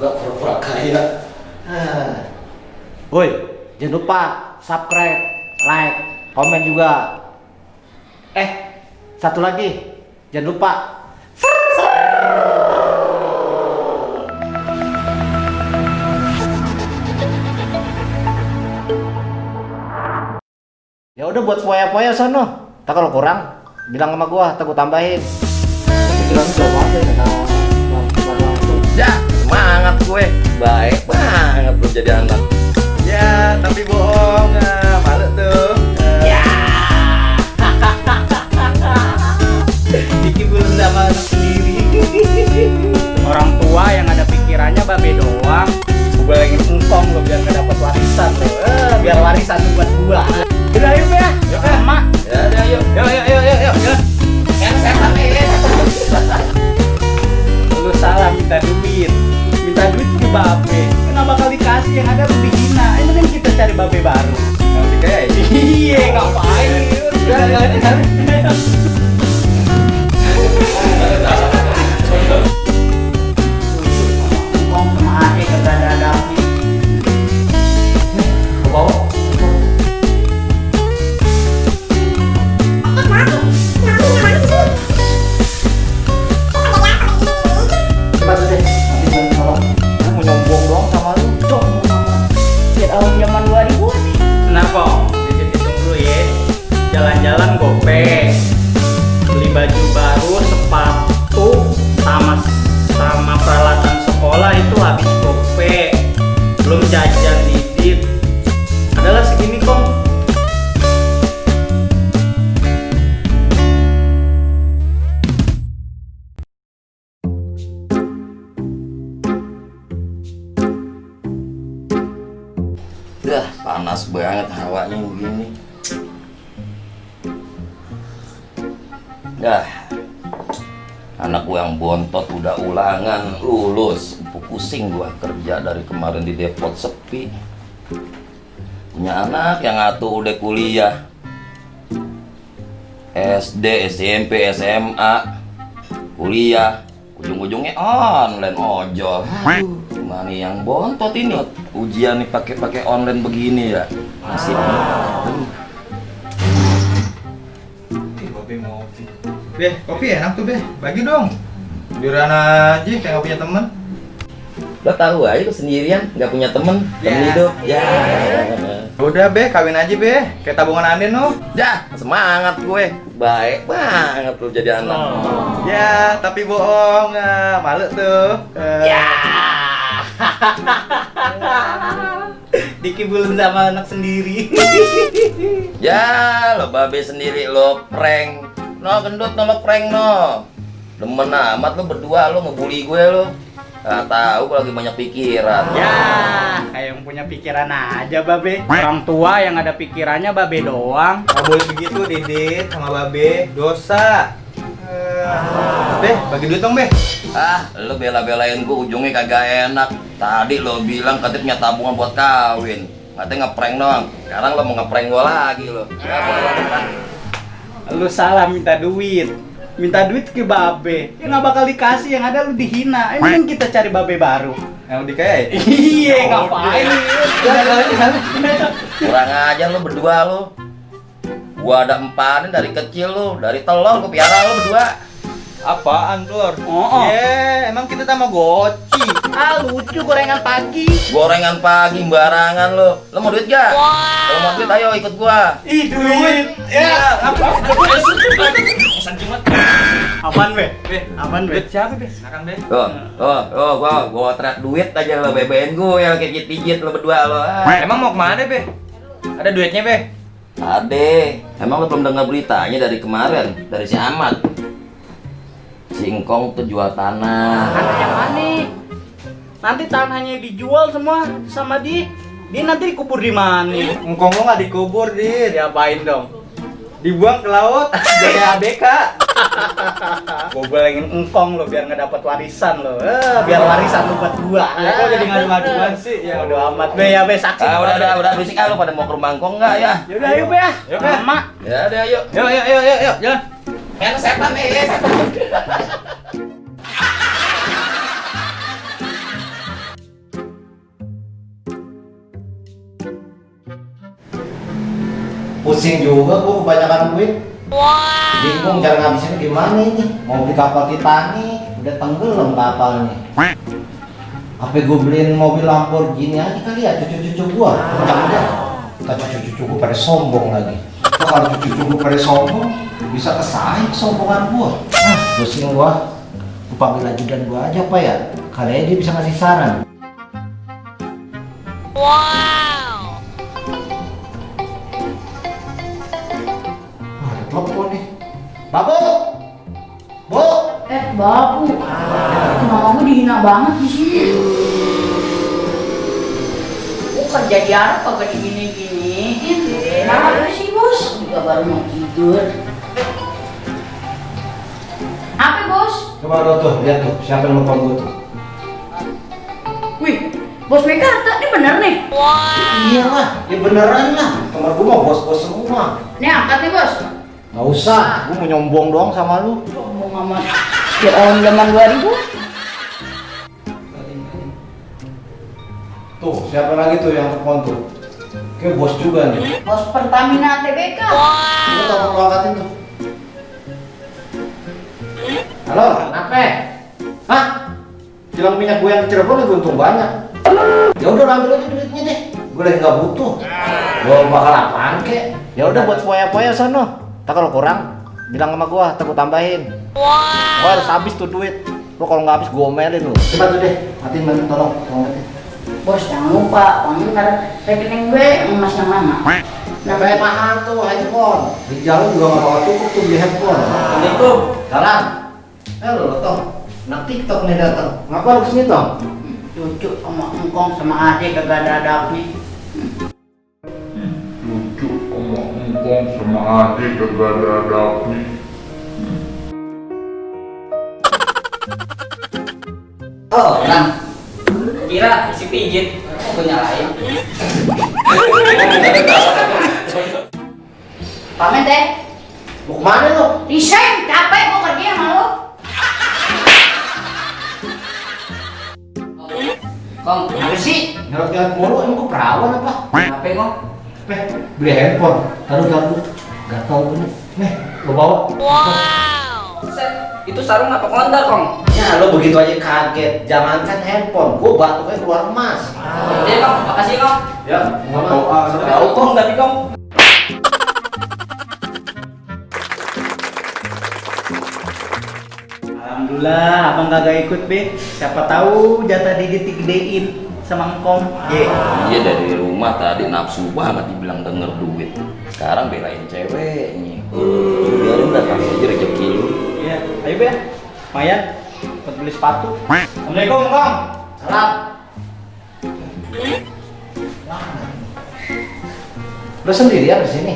Gak pura-pura kaya. Woi, jangan lupa subscribe, like, komen juga. Satu lagi, jangan lupa. Ya udah buat foya-foya sono. Tak kalau kurang, bilang sama gua, tak gua tambahin. Pikiran gua apa ya? Ya, semangat gue. Baik banget lu jadi anak. Ya, tapi bohong, malu tuh. Ya. Diki belum sama anak sendiri. Orang tua yang ada pikirannya babe doang. Gue bayangin engkong lo biar gak dapet warisan lo. Biar warisan lo buat gua. Udah yuk ya. Yuk emak. Ya, udah yuk. Yuk. Sehat nih. Lu salah minta duit ke babe. Kenapa kali kasih yang ada lu dihina? Ini kan kita cari babe baru. Yang dikayain. Iya, ngapain? Udah. Jalan-jalan gope, beli baju baru, sepatu, sama peralatan sekolah itu habis gope, belum jajan didit, adalah segini kong. Dah, panas banget hawanya begini. Dah, anak gue yang bontot udah ulangan lulus. Pusing gue kerja dari kemarin di Depot sepi. Punya anak yang atuh udah kuliah, SD, SMP, SMA, kuliah, ujung-ujungnya online ojol. Mana yang bontot ini? Ujian nih pakai online begini ya. Masih kopi enak tuh, bagi dong. Biar aja kayak gak punya temen. Lo tahu aja lo sendirian, nggak punya temen hidup. Ya. Udah kawin aja kayak tabungan Andin lo. Ya, semangat gue. Baik banget lo jadi anak. Ya, tapi bohong, malu tuh. Ya. Diki belum sama anak sendiri. Ya, lo babe sendiri lo prank. No gendut nolok prank no. Demen amat lo berdua lo ngebully gue lo. Gak tahu kalau lagi banyak pikiran. Ya, kayak yang punya pikiran aja babe. Orang tua yang ada pikirannya babe doang. Gak boleh begitu, Didit sama babe, dosa. Bagi duit dong, Lo bela-belain gue ujungnya kagak enak. Tadi lo bilang katanya punya tabungan buat kawin. Katanya ngeprank doang. Sekarang lo mau ngeprank gue lagi lo. Ya, Lu salah minta duit ke babe. Ya nggak bakal dikasih, yang ada lu dihina. Ini kan kita cari babe baru. Yang dikayain? Iya, ngapain? Kurang aja lo berdua lo. Gua ada empanin dari kecil lo, dari telur gua piara lo berdua. Apaan telur? Oh. Emang kita Tamagotchi. Lucu gorengan pagi. Gorengan pagi barangan lo. Lo mau duit gak? Kalau mau duit ayo ikut gua. Duit. Ya, apa? Apaan, Be? Apaan, Be? Duit siapa, Silakan, Gua teriak duit aja lo bebein gua yang kayak pijit lo berdua lo. Emang mau kemana, Ada duitnya, Ade, emang lo belum dengar beritanya dari kemarin dari si Ahmad? Si Engkong tuh jual tanah. Tanah yang mana? Nanti tanahnya dijual semua sama dia nanti dikubur di mana? Engkong lo nggak dikubur, Dit. Diapain dong? Dibuang ke laut jadi ABK. Gue bayangin engkong lo biar nggak dapat warisan lo. Biar warisan lo buat gua. Kok jadi ngadu-ngaduan sih? Ya udah amat saksi. Udah berisik lo pada mau ke rumah Engkong nggak ya? Yaudah ayo be. Yuk, Be. Emak. Ya udah yuk. Yuk, jalan. Kan setan nih. Pusing juga gua kebanyakan duit. Bingung cara ngabisinnya gimana ini. Mau beli kapal Titanic, udah tenggelam kapalnya. Apa gue beliin mobil Lamborghini aja kali ya cucu-cucu gua. Jangan. Kita cucu-cucu gua pada sombong lagi. Kalau cucu-cucu gua pada sombong, bisa kesahin kesombongan gua. Pusing gua. Gua panggil ajudan gua aja apa ya? Kali aja dia bisa ngasih saran. Ada telepon nih. Babu! Bu! Babu, mamamu dihina banget di sini. Bukan jadi apa kagak digini-gini. Kenapa sih bos? Juga baru mau tidur. Apa bos? Coba lo tuh, lihat tuh, siapa yang nelfon gua tuh? Wih, bos Mekarta, ini bener nih. Iya lah, ya beneran lah. Kamar gua mau bos-bos semua. Nih angkat nih bos. Nggak usah, gua mau nyombong doang sama lu. Ngomong sama kayak orang zaman 2000. Tuh, siapa lagi tuh yang telepon tuh? Kayak bos juga nih. Bos Pertamina TBK. Lu tolong lu angkatin tuh. Halo, kenapa? Hah? Kilang minyak gue yang di Cirebon lagi untung banyak. Ya udah ambil aja duitnya deh. Gue lagi nggak butuh. Gue bakal apaan kek? Ya udah buat foya-foya sono. Tak kalau kurang, bilang sama gue, tak gue tambahin. Gue harus habis tuh duit. Lo kalau nggak habis gue omelin lo. Coba tuh deh, matiin bantu tolong matiin. Bos jangan lupa, uangnya ntar rekening gue emas yang mana? Nah, kayak mahal tuh handphone. Di jalan juga nggak bakal cukup tuh beli handphone. Assalamualaikum. Salam. Halo, Tong. Nak TikTok nih datang. Ngapa lu kesini, Tong? Cucu sama engkong sama adik kagak ada adabnya. Lucu sama engkong sama adik kagak ada adabnya. Oh, orang. Kira isi pijit, aku nyalain. Pamit deh. Mau kemana lu? Resign, capek gue kerja sama lo. Kong, apa sih? Nyerot-nyerot mulu, emang gue perawan apa? Apa kong? Beli handphone. Taruh. Gak tau ini. Nih, lo bawa. Set, itu sarung apa konda kong? Ya, lo begitu aja kaget. Jangankan handphone, gue batuknya keluar emas. Iya kong, makasih kong. Ya, nggak tahu. Tahu kong, tapi kong. Alhamdulillah, abang kagak ikut be. Siapa tahu jatah Didit digedein sama engkong. Iya dari rumah tadi nafsu banget dibilang denger duit. Sekarang belain ceweknya. Biarin dah kali aja rezeki lu. Iya, ayo be. Mayan, buat beli sepatu. Assalamualaikum kong. Salam. Lo sendirian di sini?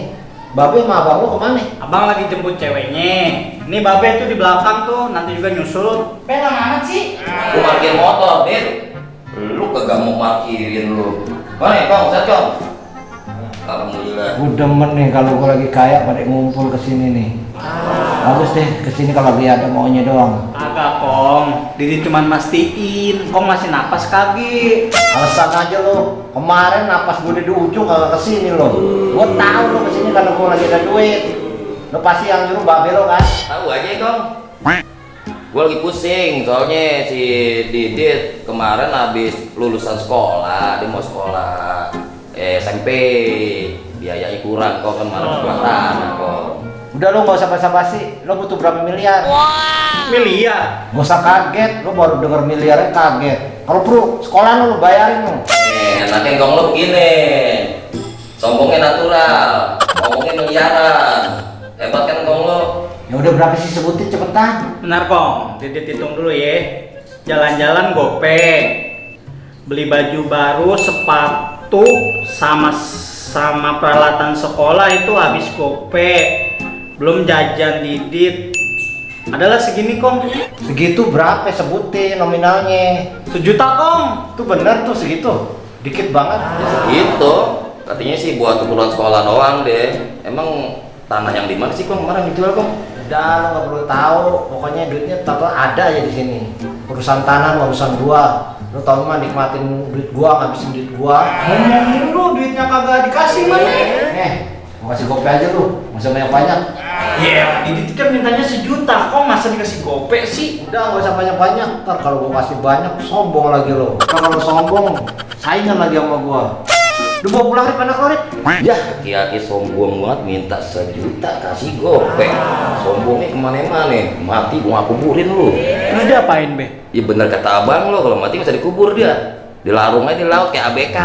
Babe sama abang lo kemana? Abang lagi jemput ceweknya. Ini babe tuh di belakang tuh, nanti juga nyusul. Be lama amat sih. Lu parkir motor, Dit. Lu kagak mau parkirin lu. Mana ya, Kong? Set, Kong. Alhamdulillah. Gue demen nih kalau gue lagi kaya pada ngumpul ke sini nih. Bagus deh kesini kalau lagi ada maunya doang. Agak kong, Didi cuman mastiin, kong masih napas kaki. Alasan aja lo. Kemarin napas gue di ujung kagak kesini lo. Gue tahu lo kesini karena gue lagi ada duit. Lo pasti yang nyuruh babe lo kan? Tahu aja, Kong. Gue lagi pusing, soalnya si Didit kemarin habis lulusan sekolah, dia mau sekolah SMP, biayanya kurang kok kemarin pulang tanah kok. Udah lo gak usah basa-basi, lo butuh berapa miliar? Miliar. Gak usah kaget, lo baru denger miliarnya kaget. Kalau perlu sekolah lo bayarin lo. Nanti Kong lo begini, sombongnya natural, ngomongnya miliaran, hebat kan Kong lo? Ya udah berapa sih sebutin cepetan. Benar kong, Didit hitung dulu ya. Jalan-jalan gope, beli baju baru, sepatu, sama peralatan sekolah itu habis gope. Belum jajan Didit. Adalah segini kong. Segitu berapa sebutin nominalnya? 1 juta kong. Itu bener tuh segitu. Dikit banget. Gitu, katanya sih buat keperluan sekolah doang deh. Emang tanah yang di mana sih Kong kemarin dijual Kong? Udah lo nggak perlu tahu. Pokoknya duitnya tetap ada aja di sini. Urusan tanah nggak urusan gua. Lo tau mah nikmatin duit gua, ngabisin duit gua. Ngomongin lu duitnya kagak dikasih mana? Gua kasih gope aja lu, masa banyak-banyak. Ya, Didit kan mintanya 1 juta, kok masa dikasih gope sih? Udah gak usah banyak-banyak, ntar kalau gua kasih banyak sombong lagi lo. Ntar kalau sombong, saingan lagi sama gua. Lu bawa pulang Rip, anak lo Rip. Ya, aki-aki sombong banget minta 1 juta kasih gope. Sombongnya kemana-mana, mati gua nggak kuburin lu. Terus dia apain, Be? Ya bener kata abang lo, kalau mati bisa dikubur dia. Dilarung aja di laut kayak ABK.